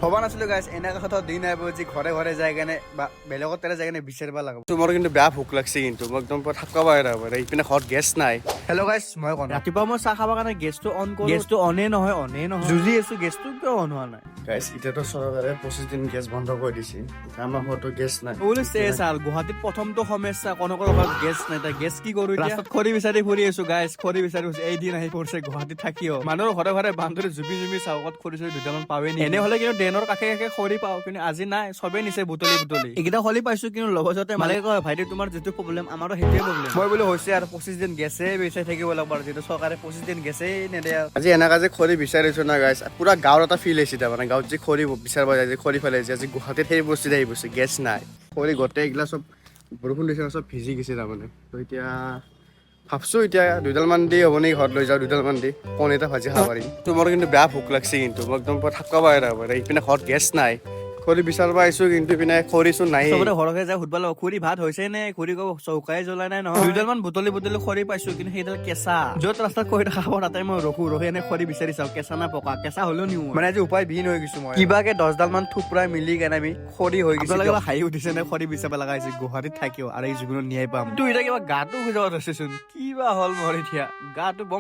ভবা নাছিলো গাইছ, এনেকুৱা কথা দিন আহিব যি ঘৰে ঘৰে যাই কেনে বা বেলেগত তাৰে যাই কেনে বিচাৰিব লাগিব। তোমাৰ কিন্তু বেয়া ভোক লাগছে কিন্তু, মই একদম পুৰা থাকবা পাৰা নাই। ইপিনে ঘৰত গেছ নাই। হেল্ল' গাইছ, মই কওঁ, ৰাতিপুৱা মই চাহ খাবৰ কাৰণে গেছটো অন কৰোঁ, গেছটো অনে নহয়, অনে নহয়, যুঁজি আছো, গেছটো কিয় অন হোৱা নাই? গাইছ, এতিয়াতো চৰকাৰে 25 দিন গেছ বন্ধ কৰি দিছে। এতিয়া আমাৰ ঘৰতো গেছ নাই। বোলো চেচ আৰু, গুৱাহাটীত প্ৰথমটো সমস্যা, কনকৰ ঘৰত গেছ নাই। তাই গেছ কি কৰো? ৰাস্তাত খৰি বিচাৰি ফুৰি আছো গাইছ, খৰি বিচাৰি ফুৰিছো। এই দিন আহি পৰিছে গুৱাহাটীত থাকিও মানুহৰ ঘৰে ঘৰে বান্ধৰি জুপি জুপি চাওঁ, ক'ত খৰি চৰি দুটামান পাৱেই নি। এনে হ'লে কিন্তু ড্ৰেইনৰ কাষে কাষে খৰি পাওঁ, কিন্তু আজি নাই, চবেই নিছে বুটলি বুটলি। এইকেইটা খৰি পাইছো, কিন্তু লগতে মালিকে কয়, "ভাইটি, তোমাৰ যিটো প্ৰব্লেম, আমাৰো সেইটোৱে প্ৰব্লেম।" মই বোলো হৈছে আৰু, 25 দিন গেছে বিচাৰি থাকিব লাগিব আৰু, যিটো চৰকাৰে 25 দিন গেছেই নেদে আৰু। আজি এনেকা যে খৰি বিচাৰিছো না গাইছ, পুৰা গাঁৱৰ এটা ফিল আহিছে। তাৰমানে গাঁৱত যে খৰি বিচাৰিব যায় যে খৰি ফেলাই যে, আজি গুৱাহাটীত সেই বস্তুত আহি পৰিছে। গেছ নাই, খৰি গোটেই এইগিলা চব বৰষুণ দিছে না, চব ভিজি গৈছে তাৰমানে। তো এতিয়া ভাবছো, এতিয়া দুডালমান দি হ'ব নেকি, ঘৰত লৈ যাওঁ, দুডালমান দি কণী এটা ভাজি খাব পাৰিম। তোমাৰ কিন্তু বেয়া ভোক লাগছে কিন্তু, মই একদম পুৰা থাকবা পাৰা নাই। ইপিনে ঘৰত গেছ নাই, খৰি বিচাৰিব আহিছো, কিন্তু ইপিনে খৰিচোন নাই। চবৰে ঘৰকে যাই সুধব লাগিব, "খুৰী, ভাত হৈছে নে?" খুৰী ক'ব, "চৌকাই জ্বলাই নাই নহয়।" দুডালমান বুটলি বুটলি খৰি পাইছো, কিন্তু সেইডাল কেঁচা। য'ত ৰাস্তাত খৰি খাব, তাতে মই ৰখো, ৰখি এনে খৰি বিচাৰি চাওঁ, কেঁচা না পকা। কেঁচা হ'লেও নিওঁ। মানে আজি উপায় বিহীন হৈ গৈছো মই। কিবাকে 10ডাল মান থুপৰাই মিলি কেনে আমি খৰি হৈ গৈছো। আপোনালোকে কিবা হাঁহি উঠিছে নে? খৰি বিচাৰিব লগা হৈছে গুৱাহাটীত থাকিও আৰু এই জীৱনত ন্যায় পাম? কিন্তু এতিয়া কিবা গাটো খজুৱাব ধৰিছেচোন। কিবা হ'ল মোৰ এতিয়া গাটো বম।